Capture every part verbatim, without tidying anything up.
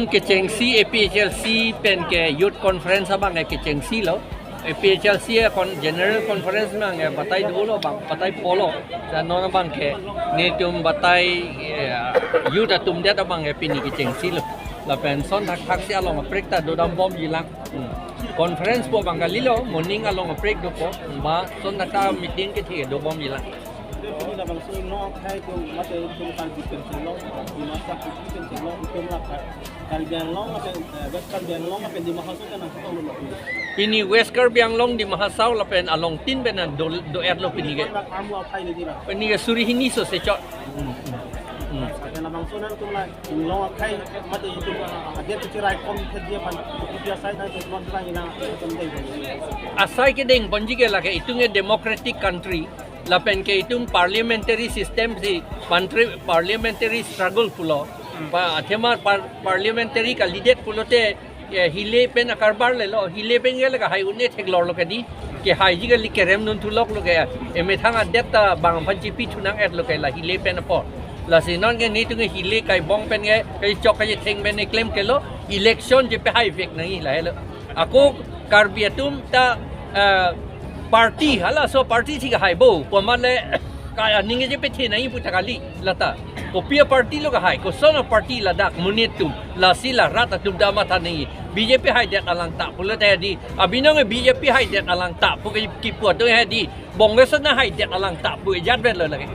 Kechengsi A P H L C pen ke Youth Conference abang ke kechengsi lo. A P H L C a con-, General Conference abang ke batai dolo abang, batai polo. Sa non abang ke netum batai, eh, youth atum det abang ke pini kechengsi lo. Lapen son thakthak si along aprek ta dodam bomji lang. Hmm. Conference pu abang kalilo, morning along aprek dopo, ba son thakthak meeting kethe do bomji lang. Pini labangso Inglong akhei atum mate itum Karbi pen chenglong, Dimasa Kuki pen chenglong, itum la Kar-, Karbi Anglong lapen, eh, West Karbi Anglong lapen Dima Hasao pen nangketong lo. Pini West Karbi Anglong, Dima Hasao lapen along tin pen nang do, do-et lo pini ke. Itum la kamu akhei le dira. Pini ke suri hini so se chot. Hmm, hmm, hmm. Lapen labangso nangtum la Inglong akhei mate itum, ah, adet kecil raikom ke dia pan, itum biasa na itum non lang ina itum dei. Asai kedeng ponji ke lake itum ke democratic country. Lapen ke itum parliamentary system si pantri parliamentary struggle pulo. Hmm. Pa athema par-, parliamentary kandidat pulote, eh, hile pen akarbar lelo, hile pen ke le kahai un-e theklor lo ke di, kehaiji kali, kerem dun thu lok lo ke, emethang adet ta bang aphan chipi thu nang-et lo ke la hile pen apor. Lasi non ke netum ke hile kaibong pen ke, kachok kachetheng pen keklem ke lo, election chepehai vek nangji lahelo. Ako Karbi atum ta, eh, party, halaso party si kahai bo, pu amat le ka aning chepethe nangji pu ta kali, lata. Kopi a-party lo kahai, koson a-party ladak monit atum, lasi la rat atum ta matha nangji. B J P haidet alang ta pulote di, abinong B J P haidet alang ta pu ke kipu atum he di, Bongo Sena haidet alang ta pu ejat vet lo lake.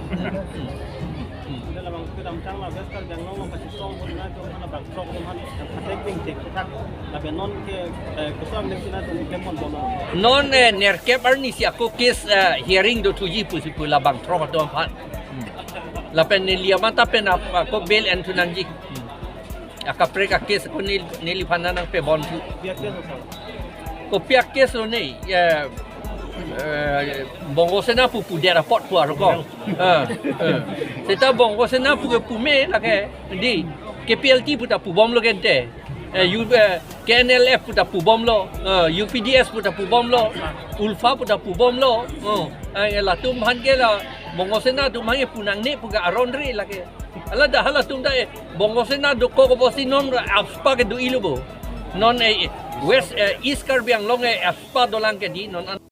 Ida labang kedam chang la West Karbi Anglong lo kasisong pon na atum hana bang throk atum han attack ping cek thak. Lapen non ke, eh, koson nek sina atum kemon bono. Non, eh, nerkep arni si ako case, eh, hearing do thuji pusi pu labang throk atum aphan. Hmm. Lapen neli amat ta pen ap-, ako bail en thu nangji. Hmm. Akaprek a-case ako nel-, neliphan nangpebon thu. Biar case lo sa. Kopi a-case lo ne, eh, eh, Bongo Sena pu pudet apot pu aroko. Eh, eh. Seta Bongo Sena pu ke pume lake di, K P L T pu ta pubom lo kente. Eh, U-, eh, K N L F pu ta pubom lo, eh, U P D S pu ta pubom lo, ULFA pu ta pubom lo. Oh, eh, latum aphan ke la Bongo Sena atum aphan ke pu nangne pu ke aron re lake. Hala dak halatum ta, eh, Bongo Sena dokok apotsi non AFSPA ke do-i lo bo. Non, eh, West, eh, East Karbi Anglong, eh, AFSPA dolang ke di non an-